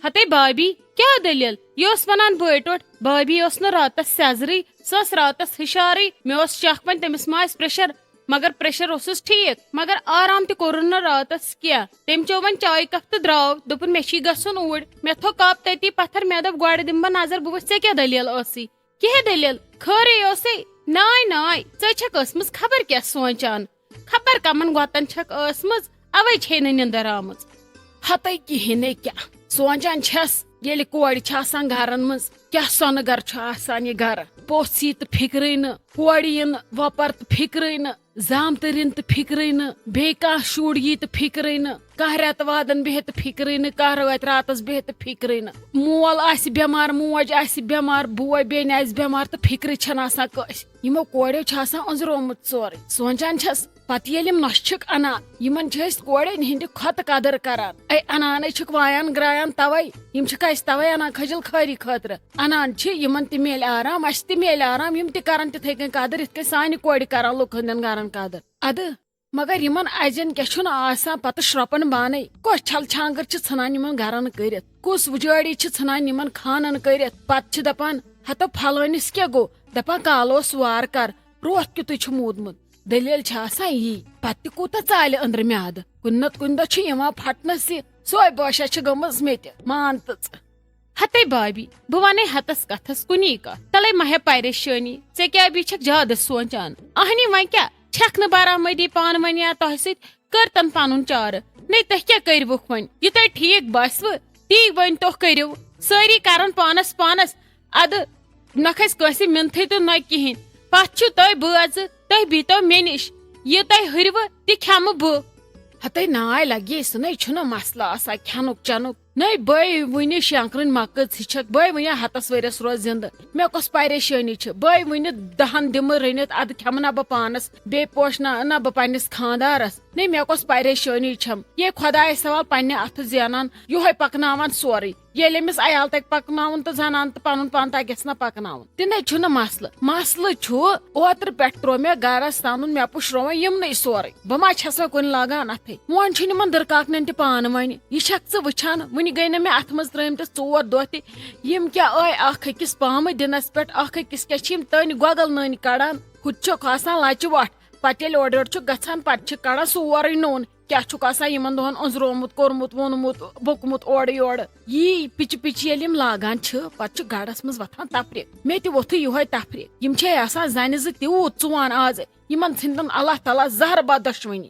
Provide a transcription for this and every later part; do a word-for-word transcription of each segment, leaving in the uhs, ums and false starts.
ہتے بابی، کیٛاہ دٔلیٖل؟ یہِ اوس ونان بٲے ٹوٹھ۔ بابی ٲس نہٕ راتس سیٚزرٕے، سۄ ٲس راتس ہُشارٕے۔ مےٚ اوس شک وۄنۍ تٔمِس ما آسہِ پریشر، مگر پریشر اوسُس ٹھیٖک، مگر آرام تہِ کوٚرُن نہٕ راتس کینٛہہ۔ تٔمۍ چیوٚو وۄنۍ چایہِ کپ تہٕ درٛاو، دوٚپُن، "مےٚ چھُے گژھُن اوٗرۍ۔" مےٚ تھوٚو کپ تٔتی پتھر، مےٚ دوٚپ، "گۄڈٕ دِمہٕ بہٕ نظر، بہٕ وٕچھٕ ژےٚ کیٛاہ دٔلیٖل ٲسٕے۔" کیٛاہ دٔلیٖل؟ خٲرٕے اوسُے؟ ناے ناے، ژٕ چھکھ ٲسمٕژ خبر کیٛاہ سونٛچان، خبر کمن گۄتن چھکھ ٲسمٕژ، اوے چھے نہٕ نِندٕر آمٕژ۔ ہتے کِہیٖنۍ نے کیٛاہ، سونٛچان چھَس، ییٚلہِ کورِ چھِ آسان گرن منٛز، کیٛاہ سۄنہٕ گرٕ چھُ آسان یہِ گرٕ۔ پوٚژھ یی تہٕ فِکرٕے نہٕ، کورِ یِن وۄپر تہٕ فِکرٕے نہٕ، زامتٕرۍ یِن تہٕ فِکرٕے نہٕ، بیٚیہِ کانٛہہ شُر یی تہٕ فِکرٕے نہٕ، کانٛہہ رٮ۪تہٕ وادن بیٚہہِ تہٕ فِکرٕے نہٕ، کانٛہہ رٲتۍ راتس بیٚہہِ تہٕ فِکرٕے نہٕ۔ مول آسہِ بٮ۪مار، موج آسہِ بٮ۪مار، بوے بیٚنہِ آسہِ بٮ۪مار تہٕ فِکرٕے چھَنہٕ آسان کٲنٛسہِ۔ یِمو کوریو چھُ آسان أنٛزرومُت سورُے۔ سونٛچان چھَس، پتہٕ ییٚلہِ یِم نۄشہِ چھِکھ اَنان، یِمن چھِ أسۍ کورٮ۪ن ہِنٛدِ کھۄتہٕ قدٕر کران۔ اے، اَنانَے چھِکھ وایان گرٛایان توے، یِم چھِکھ اَسہِ توے اَنان خٔجل خٲری خٲطرٕ۔ اَنان چھِ یِمن تہِ میلہِ آرام، اَسہِ تہِ میلہِ آرام، یِم تہِ کرن تِتھے کٔنۍ قدٕر، یِتھ کٔنۍ سانہِ کورِ کران لُکہٕ ہٕنٛدٮ۪ن گرن قدٕر۔ اَدٕ مگر یِمن اَزٮ۪ن کیٛاہ چھُنہٕ آسان پتہٕ شرٛۄپن بانَے؟ کۄس چھل چھانٛگٕر چھِ ژھٕنان یِمن گرن کٔرِتھ؟ کُس وُجٲڑی چھِ ژھٕنان یِمن خانن کٔرِتھ؟ پتہٕ چھِ دپان، ہتو پھلٲنِس کیٛاہ گوٚو؟ دپان، کالہٕ اوس وار کر، روتھ کیُتھُے چھُ موٗدمُت۔ دٔلیٖل چھِ آسان یی، پتہٕ تہِ کوٗتاہ ژالہِ أنٛدرٕ میادٕ؟ کُنہِ نتہٕ کُنہِ دۄہ چھِ یِوان پھٹنس یہِ۔ سۄے باشا چھِ گٔمٕژ مےٚ تہِ، مان تہٕ ژٕ۔ ہتے بابی، بہٕ ونے ہتس کتھس کُنی کتھ۔ تلے مہ ہےٚ پریشٲنی، ژےٚ کیٛاہ بیٚیہِ چھکھ زیادٕ سونٛچان؟ اہنی وۄنۍ کیٛاہ؟ چھکھ نہٕ برآمدی پانہٕ ؤنۍ یا تۄہہِ سۭتۍ؟ کٔرتن پنُن چارٕ۔ نے تُہۍ کیٛاہ کٔرۍوُکھ وۄنۍ؟ یہِ تۄہہِ ٹھیٖک باسِوٕ، تی ؤنۍ تو کٔرِو۔ سٲری کرن پانس پانس۔ ادٕ نہ کھسہِ کٲنٛسہِ مِنتھٕے تہٕ نہ کِہیٖنۍ۔ پتہٕ چھِو تُہۍ بٲژٕ، تُہۍ بِہتو مےٚ نِش۔ یہِ تۄہہِ ہُرِوٕ، تہِ کھٮ۪مہٕ بہٕ۔ ہتے ناے لگی، سُہ نے چھُنہٕ مسلہٕ آسان کھٮ۪نُک چٮ۪نُک۔ نے بٲے وٕنہِ شینٛکرٕنۍ مۄکٕژ ہِش چھکھ، بٲے وٕنہِ ہتس ؤرِیس روز زِندٕ۔ مےٚ کۄس پریشٲنی چھِ؟ بٲے وٕنہِ دہن دِمہٕ رٔنِتھ، ادٕ کھٮ۪مہٕ نہ بہٕ پانس، بیٚیہِ پوشناو نہ بہٕ پننِس خانٛدارس۔ نے مےٚ کۄس پریشٲنی چھم؟ یے خۄدایس حوال پننہِ اتھٕ زینان، یِہوے پکناوان سورُے۔ ییٚلہِ أمِس عیال تگہِ پکناوُن تہٕ زنان تہٕ پنُن پان تہِ گژھِ نہ پکناوُن۔ تہِ نَے چھُنہٕ مسلہٕ۔ مسلہٕ چھُ، اوترٕ پٮ۪ٹھ تروو مےٚ گرس تانُن، مےٚ پُشروو وۄنۍ یِمنٕے سورُے۔ بہٕ ما چھَس وۄنۍ کُنہِ لاگان اَتھے؟ وۄنۍ چھُ یِمن دٕرکاکنٮ۪ن تہِ پانہٕ وۄنۍ۔ یہِ چھَکھ ژٕ وٕچھان، وٕنہِ گٔے نہٕ مےٚ اَتھ منٛز ترٲمتِس ژور دۄہ تہِ۔ یِم کیٛاہ ٲے اکھ أکِس پامہٕ دِنس پٮ۪ٹھ، اکھ أکِس کیٛاہ چھِ یِم تٔنۍ گۄگل نٲنۍ کڑان؟ ہُتہِ چھُکھ آسان لچہِ وۄٹھ۔ پتہٕ ییٚلہِ اورٕ یورٕ چھُکھ گژھان، پتہٕ چھِ کڑان سورُے نوٚن۔ کیٛاہ چھُکھ آسان یِمن دۄہن أنٛزرومُت، کوٚرمُت، ووٚنمُت، بوٚکمُت اورٕ یورٕ؟ یی پِچہِ پِچہِ ییٚلہِ یِم لاگان چھِ، پتہٕ چھُ گڑس منٛز وۄتھان تفریٖق۔ مےٚ تہِ ووٚتھُے یِہوے تفریٖق۔ یِم چھے آسان زنہِ زٕ تیوٗت ژُوان آز، یِمن ژھٕنۍ تن اللہ تعالیٰ زہر بد دۄشوٕنی۔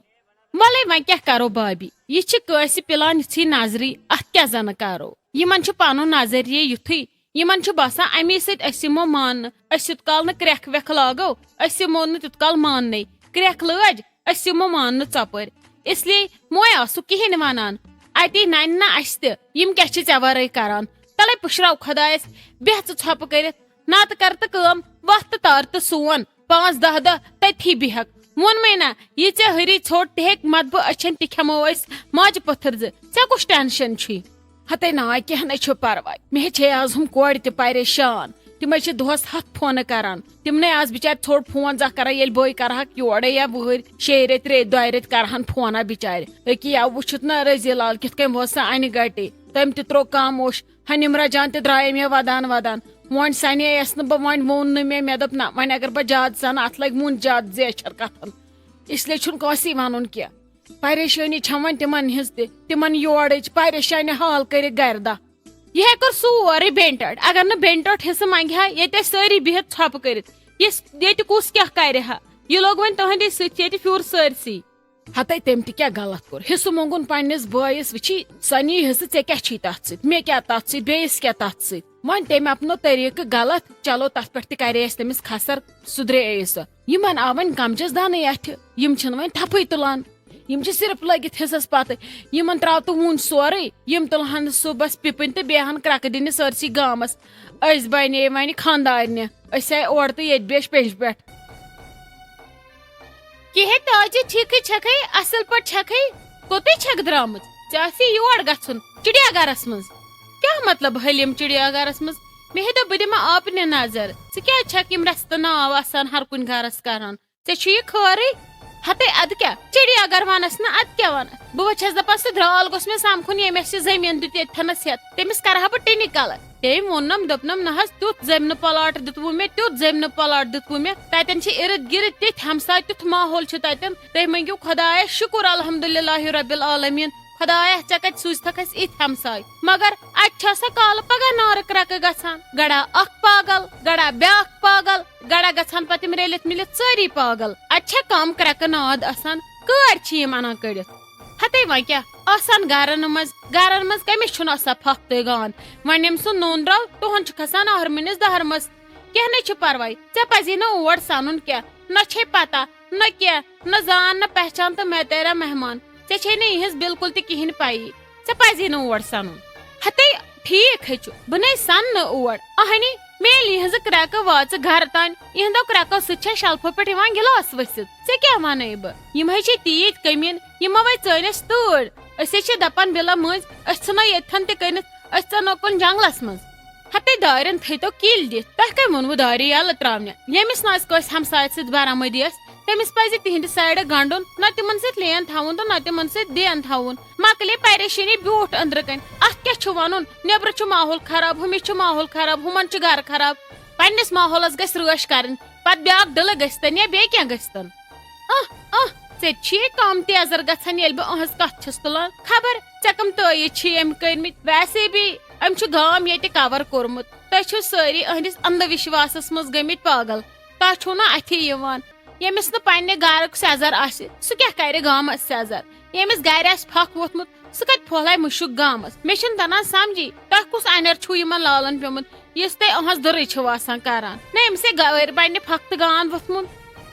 وَلَے وۄنۍ کیٛاہ کرو بابی؟ یہِ چھِ کٲنٛسہِ پِلان یِژھٕے نظرِ، اَتھ کیٛاہ زَنہٕ کرو؟ یِمن چھُ پنُن نظریہ یُتھُے، یِمن چھُ باسان، اَمی سۭتۍ أسۍ یِمو ماننہٕ۔ أسۍ یُت کال نہٕ کرٛٮ۪کھ وٮ۪کھ لاگو، أسۍ یِمو نہٕ تیُت کال ماننَے۔ کرٛٮ۪کھ لٲج، أسۍ یِمو ماننہٕ ژۄپٲرۍ۔ اس لیے موے آسُکھ کِہیٖنۍ وَنان۔ اَتی نَنہِ نہ اَسہِ تہِ، یِم کیٛاہ چھِ ژےٚ وَرٲے کران؟ تَلَے پُشراو خۄدایَس، بیٚہہ ژٕ ژھۄپہٕ کٔرِتھ، نَتہٕ کر تہٕ کٲم، وۄتھ تہٕ تار تہٕ سون۔ پانٛژھ دَہ دۄہ تٔتھی بیٚہکھ۔ ووٚنمَے نہ، یہِ ژےٚ ہُری ژھوٚٹ تہِ ہیٚکہِ مَدبہٕ أچھَن تہِ کھٮ۪مو أسۍ ماجہِ پٔتھٕر زٕ۔ ژےٚ کُس ٹینشن چھُے؟ ہتے نا، کینٛہہ نَے چھُ پرواے۔ مےٚ ہے چھے آز ہُم کورِ تہِ پریشان۔ تِمے چھِ دۄہس ہتھ فونہٕ کران۔ تِمنٕے آز بِچارِ ژھوٚٹ فون زانٛہہ کران، ییٚلہِ بٲے کرہکھ یورے یا وٕہٕرۍ شیٚیہِ رٮ۪تۍ، رٮ۪تۍ دۄیہِ رٮ۪تۍ کرہن فونا بِچارِ۔ أکی یا وٕچھُتھ نہ رٔزی لال کِتھ کٔنۍ ووت سۄ انہِ گٹے۔ تٔمۍ تہِ ترٛوو کاموش۔ ہنِمرا جان تہِ درٛایے مےٚ ودان ودان۔ وۄنۍ سنے یس نہٕ بہٕ، وۄنۍ ووٚن نہٕ مےٚ، مےٚ دوٚپ نہ، وۄنۍ اگر بہٕ زیادٕ زانہٕ، اتھ لگہِ مُن زیادٕ زیچھر کتھن۔ اس لیے چھُنہٕ کٲنٛسی ونُن کینٛہہ۔ پریشٲنی چھم وۄنۍ تِمن ہٕنٛز تہِ، تِمن یورٕچ پریشانی حال کٔرِتھ گرِ دہ۔ یہِ ہے کوٚر سورُے بینہِ ٹٲٹھۍ۔ اگر نہٕ بینہِ ٹٲٹھۍ حصہٕ منگہِ ہا، ییٚتہِ ٲسۍ سٲری بِہِتھ ژھۄپہٕ کٔرِتھ۔ یہِ س-، ییٚتہِ کُس کیٛاہ کرِ ہا؟ یہِ لوٚگ وۄنۍ تُہنٛدے سۭتۍ، ییٚتہِ پھیوٗر سٲرسٕے۔ ہتے تٔمۍ تہِ کیٛاہ غلط کوٚر؟ حصہٕ مونٛگُن پننِس بٲیِس، وٕچھی سۄ نی حصہٕ، ژےٚ کیٛاہ چھی تتھ سۭتۍ؟ مےٚ کیٛاہ تتھ سۭتۍ؟ بیٚیِس کیٛاہ تتھ سۭتۍ؟ وۄنۍ تٔمۍ اپنو طریٖقہٕ غلط، چلو تتھ پٮ۪ٹھ تہِ کرے اسہِ تٔمِس کھسر، سُدرے سۄ۔ یِمن آو وۄنۍ کمجس دانٕے اتھِ، یِم چھِنہٕ وۄنۍ تھپھٕے تُلان۔ یِم چھِ صرف لٔگِتھ حصس پتہٕ۔ یِمن ترٛاو تہٕ وُن سورُے، یِم تُلہٕ ہن صُبحس پِپٕنۍ تہٕ بیٚہن کرٛکہٕ دِنہِ سٲرسٕے گامس۔ أسۍ بنے وۄنۍ خانٛدارنہِ، أسۍ آے اورٕ تہٕ ییٚتہِ بیچھ پٮ۪نٛجہِ پٮ۪ٹھ۔ کِہے تاجہِ، ٹھیٖکٕے چھکھے؟ اصل پٲٹھۍ چھکھے؟ کوٚتٕے چھکھ درٛامٕژ؟ ژےٚ آسی یور گژھُن، چڑیا گرس منٛز۔ کیٛاہ مطلب حلیم چڑیا گرس منٛز؟ مےٚ ہے دوٚپ بہٕ دِمہٕ آپنہِ نظر۔ ژٕ کیٛازِ چھکھ یِم رستہٕ ناو آسان ہر کُنہِ گرس کران؟ ژےٚ چھُ یہِ خٲرٕے؟ ہتے ادٕ کیٛاہ، چڑیا اگر ونس نہٕ، ادٕ کیٛاہ ونس؟ بہٕ وۄنۍ چھس دپان، سُہ درٛال گوٚژھ مےٚ سمکھُن، ییٚمۍ اَسہِ یہِ زٔمیٖن دیُت ییٚتھٮ۪نس ہٮ۪تھ، تٔمِس کرٕ ہا بہٕ ٹِنہِ کلہٕ۔ تٔمۍ ووٚننم، دوٚپنم، نہ حظ، تیُتھ زٔمۍ نہٕ پلاٹ دیُتوُ مےٚ، تیُتھ زٔمۍ نہٕ پلاٹ دیُتوُ مےٚ۔ تتٮ۪ن چھِ ارد گرد تِتھۍ ہمساے، تیُتھ ماحول چھُ تتٮ۪ن۔ تُہۍ مٔنگِو خۄدایس شُکر، الحمدللہ رب العالمین۔ خۄدایا، ژےٚ کتہِ سوٗزتھکھ اَسہِ اِتھۍ ہمساے؟ مگر اتہِ چھِ آسان کالہٕ پگاہ نارٕ کرٛکہٕ گژھان، گڑا اکھ پاگل، گڑا بیاکھ پاگل، گڑا گژھان پتہٕ تِم رٔلِتھ مِلِتھ سٲری پاگل۔ اتہِ چھےٚ کم کرٛکہٕ ناد آسان، کٲڑۍ چھِ یِم انان کٔڑِتھ۔ ہتے وۄنۍ کیٛاہ آسان گرن منٛز، گرن منٛز کٔمِس چھُنہٕ آسان پھکھ تہٕ گان؟ وۄنۍ ییٚمۍ سُنٛد نوٗن درٛاو، تُہُنٛد چھُ کھسان آہرمٕنِس دہرمس۔ کینٛہہ نَے چھُ پرواے، ژےٚ پزی نہٕ اور سنُن کینٛہہ، نہ چھے پتہ، نہ کینٛہہ، نہ زان، نہ پہچان تہٕ مےٚ تیرا مہمان۔ ژےٚ چھے نہٕ یِہنٛز بالکل تہِ کِہینۍ پَیی۔ ژےٚ پزی نہٕ اور سنُن۔ ہتے ٹھیک ہے چھُ، بہٕ نے سن نہٕ اور۔ اہنی، میلہِ یِہنٛزٕ کرٛکہٕ واژٕ گرٕ تام، یِہنٛدو کرٛکو سۭتۍ چھےٚ شلفو پٮ۪ٹھ یِوان گِلاس ؤسِتھ۔ ژےٚ کیٛاہ ونے بہٕ؟ یِم ہے چھِ تیٖتۍ کٔمیٖن، یِمو ہے ژٲنۍ اَسہِ تۭر۔ أسۍ ہے چھِ دپان بِلہٕ مٔنٛزۍ، أسۍ ژھٕنو ییٚتھٮ۪ن تہِ کٔنِتھ، أسۍ ژَنو کُن جنگلس منٛز۔ ہتے دارٮ۪ن تھٲیتو کِلۍ دِتھ۔ تۄہہِ کٔمۍ ووٚنوٕ دارِ یَلہٕ ترٛاونہِ؟ ییٚمِس نہٕ اَسہِ کٲنٛسہِ ہمسایَس سۭتۍ برآمدی ٲس، تٔمِس پَزِ تِہِنٛدِ سایڈٕ گنٛڈُن، نہ تِمن سۭتۍ لین تھاوُن تہٕ نہ تِمن سۭتۍ دین تھاوُن۔ مۄکلے پریشٲنی بیوٗٹھ أنٛدرٕ کَنۍ۔ اَتھ کیٛاہ چھُ وَنُن؟ نیٚبرٕ چھُ ماحول خراب، ہُمِس چھُ ماحول خراب، ہُمن چھُ گرٕ خراب۔ پننِس ماحولس گژھِ رٲچھ کرٕنۍ، پتہٕ بیٛاکھ ڈٕلہٕ گژھِ تن یا بیٚیہِ کینٛہہ گژھِ تن۔ آہ، آہ، ژےٚ چھُے کم تیزر گژھان، ییٚلہِ بہٕ أہنٛز کتھ چھَس تُلان۔ خبر ژےٚ کم تٲیٖد چھِ أمۍ کٔرمٕتۍ۔ ویسے بھی أمۍ چھُ گام ییٚتہِ کور کوٚرمُت۔ تُہۍ چھِو سٲری أہنٛدِس اندھ وشواسس منٛز گٔمٕتۍ پاگل۔ تۄہہِ چھُو نہٕ اتھِ یِوان۔ ییٚمِس نہٕ پننہِ گرُک سیزر آسہِ، سُہ کیٛاہ کرِ گامس سیزر؟ ییٚمِس گرِ آسہِ پھکھ ووٚتھمُت، سُہ کتہِ پھۄلایہِ مُشُک گامس؟ مےٚ چھُنہٕ تران سمجھی، تۄہہِ کُس انٮ۪ر چھُو یِمن لالن پیومُت، یُس تُہۍ أہنٛز دٕرٕے چھِو آسان کران؟ نہ، أمِس ہے گٲرۍ پننہِ پھۄکھ تہٕ گان ووٚتھمُت۔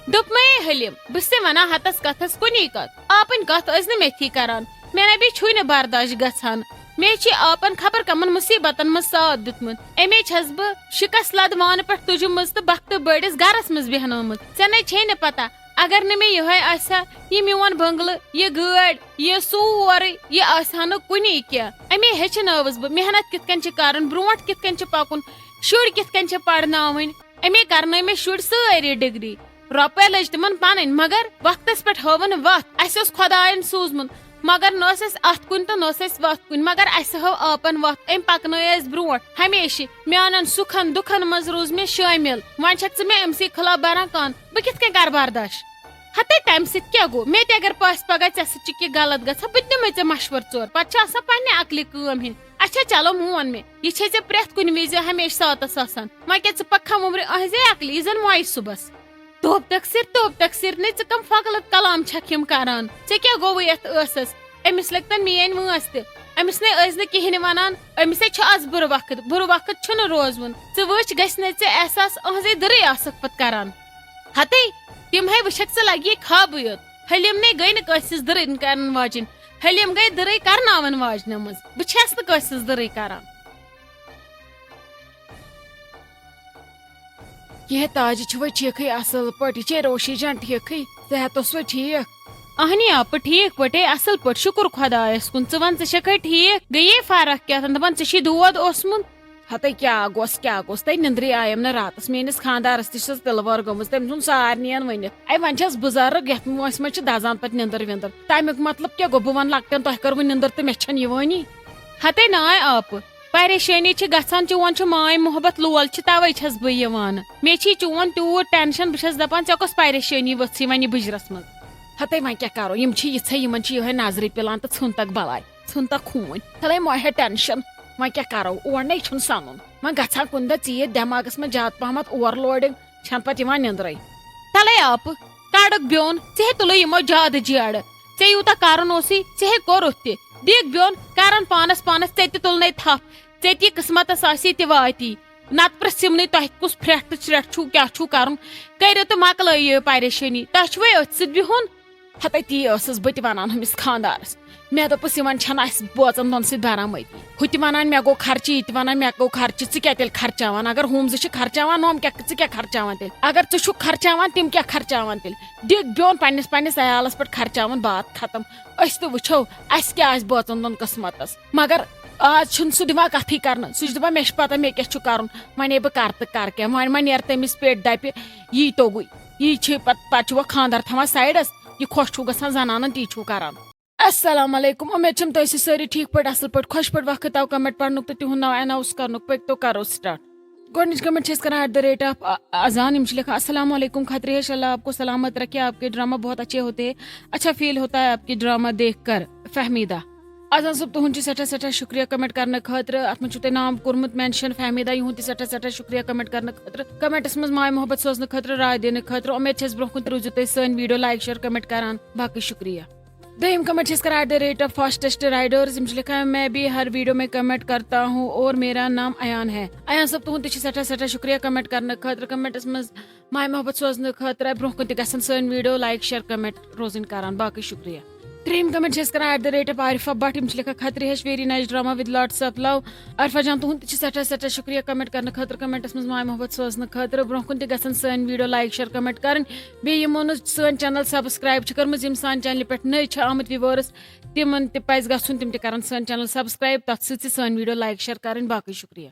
دوٚپمَے حلیٖم، بہٕ چھسے ونان ہتس کتھس کُنی کتھ۔ آپٕنۍ کتھ ٲسۍ نہٕ میتھی کران۔ مےٚ نہ بیٚیہِ چھُے نہٕ برداش گژھان۔ مےٚ چھِ آپن خبر کمن مصیبتن منٛز ساتھ دیُتمُت۔ اَمے چھس بہٕ شکست لد وانہٕ پٮ۪ٹھ تُجمٕژ تہٕ بختہٕ بٔڑِس گرس منٛز بیہنٲومٕژ۔ ژےٚ نے چھے نہٕ پتہ، اگر نہٕ مےٚ یِہوٚے آسہِ ہا، یہِ میون بنگلہٕ، یہِ گٲڑۍ، یہِ سورُے، یہِ آسہِ ہا نہٕ کُنی کینٛہہ۔ اَمے ہیٚچھنٲوٕس بہٕ محنت کِتھ کٔنۍ چھِ کرٕنۍ، برونٛٹھ کِتھ کٔنۍ چھِ پکُن، شُرۍ کِتھ کٔنۍ چھِ پرناوٕنۍ۔ اَمے کرنٲے مےٚ شُرۍ سٲری ڈگری۔ رۄپے لٔج تِمن پنٕنۍ، مگر وقتس پٮ۪ٹھ ہٲوٕن وتھ۔ اسہِ اوس خۄداین سوٗزمُت، مگر نہ ٲس اسہِ اتھ کُن تہٕ نہ ٲس اسہِ وتھ کُن، مگر اسہِ ہٲو آپن وتھ، أمۍ پکنٲے اسہِ برونٛٹھ۔ ہمیشہِ میانٮ۪ن سُکھن دُکھن منٛز روٗز مےٚ شٲمِل۔ وۄنۍ چھکھ ژٕ مےٚ أمۍ سٕے خلاف بران کن، بہٕ کِتھ کٔنۍ کرٕ برداش؟ ہتے تمہِ سۭتۍ کیٛاہ گوٚو؟ مےٚ تہِ اگر پاسہِ پگاہ ژےٚ سۭتۍ چھُ کینٛہہ غلط گژھان، بہٕ تہِ دِمے ژےٚ مشورٕ ژور۔ پتہٕ چھِ آسان پننہِ عقلہِ کٲم ہیٚنۍ۔ اچھا چلو مون مےٚ، یہِ چھے ژےٚ پرٛٮ۪تھ کُنہِ وِزِ ہمیشہِ ساتس آسان۔ وۄنۍ کیٛاہ ژٕ پککھا وُمرِ أہنٛزے عقلہِ، یہِ زن مۄیہِ صُبحس؟ توب تقصیر، توب تقصیر، نے ژٕ کم فقلت کلام چھکھ یِم کران؟ ژےٚ کیٛاہ گوٚوُے یتھ ٲسس؟ أمِس لٔگۍ تن میٲنۍ وٲنٛس تہِ۔ أمِس نے ٲسۍ نہٕ کِہینۍ ونان، أمِس ہے چھُ از بُرٕ وقت، بُرٕ وقت چھُنہٕ روزوُن۔ ژٕ وٕچھ، گژھِ نے ژےٚ احساس، أہنٛزے دٕرٕے آسکھ پتہٕ کران۔ ہتے، تِم ہے وٕچھکھ ژٕ لگی خوابٕے یوت۔ حلیٖم نے گٔے نہٕ کٲنٛسہِ ہٕنٛز دٕرٕے کرن واجِنۍ، حلیٖم گٔے دٕرٕے کرناون واجنہِ منٛز۔ بہٕ چھَس نہٕ کٲنٛسہِ ہٕنٛز دٕرٕے کران۔ کینٛہہ تاجہِ چھِ وۄنۍ ٹھیٖکھٕے اَصٕل پٲٹھۍ، یہِ چھے روشی جان ٹھیٖکھٕے؟ صحت اوسوٕ ٹھیٖک؟ اہنی آپہٕ ٹھیٖک پٲٹھۍ، اَصٕل پٲٹھۍ، شُکُر خۄدایَس کُن۔ ژٕ وَن، ژےٚ چھَکھَے ٹھیٖک؟ گٔیے فرق کیٛاہ تام، دَپان ژےٚ چھی دود اوسمُت؟ ہَتَے کیٛاہ گوٚژھ، کیٛاہ گوٚژھ؟ تَے نِندرٕے آیم نہٕ راتَس۔ میٛٲنِس خانٛدارَس تہِ چھَس تِلہٕ وٲر گٔمٕژ، تٔمۍ ژھُن سارنِیَن ؤنِتھ۔ اَے وۄنۍ چھَس بُزرٕگ، یَتھ وٲنٛسہِ منٛز چھِ دَزان پَتہٕ نِندٕر وِندٕر۔ تَمیُک مطلب کیٛاہ گوٚو؟ بہٕ وَنہٕ لۄکٹٮ۪ن، تۄہہِ کٔروٕ نِندٕر تہٕ مےٚ چھَنہٕ یِوٲنی؟ ہَتَے ناے آپہٕ۔ پریشٲنی چھِ گژھان، چون چھُ ماے محبت لول چھِ، توے چھَس بہٕ یِوان۔ مےٚ چھی چون تیوٗت ٹینشن، بہٕ چھَس دَپان ژےٚ کۄس پریشٲنی ؤژھٕے وۄنۍ یہِ بٕجرَس منٛز؟ ہتے وۄنۍ کیٛاہ کَرو، یِم چھِ یِژھے، یِمن چھِ یِہوٚے نظرِ پِلان تہٕ ژھُن تَکھ بَلاے، ژھُن تَکھ ہوٗنۍ۔ تَلے مۄہے ٹینشن، وۄنۍ کیٛاہ کَرو، اور نے چھُنہٕ سَنُن۔ وۄنۍ گژھان کُنہِ دۄہ ژیٖرۍ، دٮ۪ماغَس منٛز زیادٕ پَہمَتھ اوور لوڈِنگ، چھَنہٕ پَتہٕ یِوان نِندرٕے۔ تَلے آپہٕ، کَڑُکھ بیوٚن، ژےٚ ہے تُلُے یِمو زیادٕ جیڑٕ۔ ژےٚ یوٗتاہ کَرُن اوسُے، ژےٚ ہے کوٚرُتھ تہِ۔ دِکھ بیوٚن، کَرَن پانَس پانَس، ژےٚ تہِ تُلنَے تھپھ۔ ژےٚ تہِ قٕسمتس آسی تہِ واتی۔ نتہٕ پرژھِم نہٕ تۄہہِ کُس پھرٛٹھ تہٕ ژھرٛٹھ چھُو، کیٛاہ چھُو کرُن۔ کٔرِو تہٕ مۄکلٲیِو یہِ پریشٲنی۔ تۄہہِ چھُوے أتھۍ سۭتۍ بِہُن؟ ہتے تی ٲسٕس بہٕ تہِ ونان ہُمِس خانٛدارس۔ مےٚ دوٚپُس، یِمن چھنہٕ اسہِ بٲژن دۄن سۭتۍ برآمدی۔ ہُہ تہِ ونان مےٚ گوٚو خرچہٕ، یہِ تہِ ونان مےٚ گوٚو خرچہٕ، ژٕ کیٛاہ تیٚلہِ خرچاوان؟ اگر ہُم زٕ چھِ خرچاوان، نۄم کیٛاہ، ژٕ کیٛاہ خرچاوان تیٚلہِ؟ اگر ژٕ چھُکھ خرچاوان، تِم کیٛاہ خرچاوان تیٚلہِ؟ دِکھ بیوٚن پننِس پننِس عیالس پٮ۪ٹھ خرچاوان، بات ختم۔ أسۍ تہِ وٕچھو، اسہِ کیٛاہ آسہِ بٲژن دۄن قٕسمتس۔ مگر آز چھُنہٕ سُہ دِوان کتھٕے کرنہٕ۔ سُہ چھُ دپان، مےٚ چھُ پتہ مےٚ کیٛاہ چھُ کرُن، وۄنۍ ہے بہٕ کرٕ تہٕ کرٕ کیٛاہ؟ وۄنۍ ما نیرِ تٔمِس پیٹہِ دپہِ، یی توٚگُے۔ یی چھِ پتہٕ، پتہٕ چھُ وۄنۍ خانٛدر تھاوان سایڈس، یہِ خۄش چھُو گژھان زنانن، تی چھُو کران۔ السلام علیکم، امید چھم تُہۍ ٲسِو سٲری ٹھیٖک پٲٹھۍ، اصل پٲٹھۍ، خۄش پٲٹھۍ۔ وقت آو کمنٹ پرنُک تہٕ تِہُنٛد ناو اناؤنس کرنُک۔ پٔکۍ تو کرو سٹارٹ۔ گۄڈٕنِچ کمنٹ چھِ أسۍ کران at the rate of اذان۔ یِم چھِ لیکھان، السلام علیکم کھتری ہش، اللہ آپ کو سلامت رکھے، آپ کے ڈرامہ بہت اچھے ہوتے ہیں، اچھا فیل ہوتا ہے آپ کے ڈرامہ دیکھ کر۔ فہمیدہ۔ اذان صٲب، تُہُنٛد چھُ سٮ۪ٹھاہ سٮ۪ٹھاہ شُکریہ کمنٹ کرنہٕ خٲطرٕ۔ اتھ منٛز چھُو تۄہہِ ناو کوٚرمُت مینشن، فہمیدہ، یِہُنٛد تہِ سٮ۪ٹھاہ سٮ۪ٹھاہ شُکریہ کمنٹ کرنہٕ خٲطرٕ۔ کمنٹس منٛز ماے محبت سوزنہٕ خٲطرٕ، راے دِنہٕ خٲطرٕ۔ امید چھس برونٛہہ کُن تہِ روٗزِو تُہۍ سٲنۍ ویڈیو لایک شیئر کمنٹ کران۔ باقٕے شُکریہ۔ دوٚیِم کمنٹ چھِ أسۍ کران at the rate of fastest riders۔ یِم چھِ لیکھان، میں بھی ہر ویڈیو میں کمنٹ کرتا ہوں اور میرا نام ایان ہے۔ ایان صٲب، تُہُنٛد تہِ چھُ سٮ۪ٹھاہ سٮ۪ٹھاہ شُکریہ کمنٹ کرنہٕ خٲطرٕ۔ کمنٹس منٛز ماے محبت سوزنہٕ خٲطرٕ۔ برونٛہہ کُن تہِ گژھن سٲنۍ ویڈیو لایک شیئر کمنٹ روزٕنۍ کران۔ باقٕے شُکریہ۔ ترٛیٚیِم کمنٹ چھِ أسۍ کران at the rate of Arifa Bhat. یِم چھِ لیکھان، کھتری ہش very nice drama with lots of love۔ Arifa جان، تُہُنٛد تہِ چھُ سٮ۪ٹھاہ سٮ۪ٹھاہ شُکریہ کمنٹ کرنہٕ خٲطرٕ، کمنٹس منٛز ماے محبت سوزنہٕ خٲطرٕ۔ برونٛہہ کُن تہِ گژھن سٲنۍ ویڈیو لایک شیئر کمنٹ کرٕنۍ۔ بیٚیہِ یِمو نہٕ سٲنۍ چینل سبسکرایب چھِ کٔرمٕژ، یِم سانہِ چینلہِ پٮ۪ٹھ نٔے چھِ آمٕتۍ ویورس، تِمن تہِ پزِ گژھُن، تِم تہِ کرن سٲنۍ چینل سبسکرایب، تتھ سۭتۍ سۭتۍ سٲنۍ ویڈیو لایک شیئر کرٕنۍ۔ باقٕے شُکریہ۔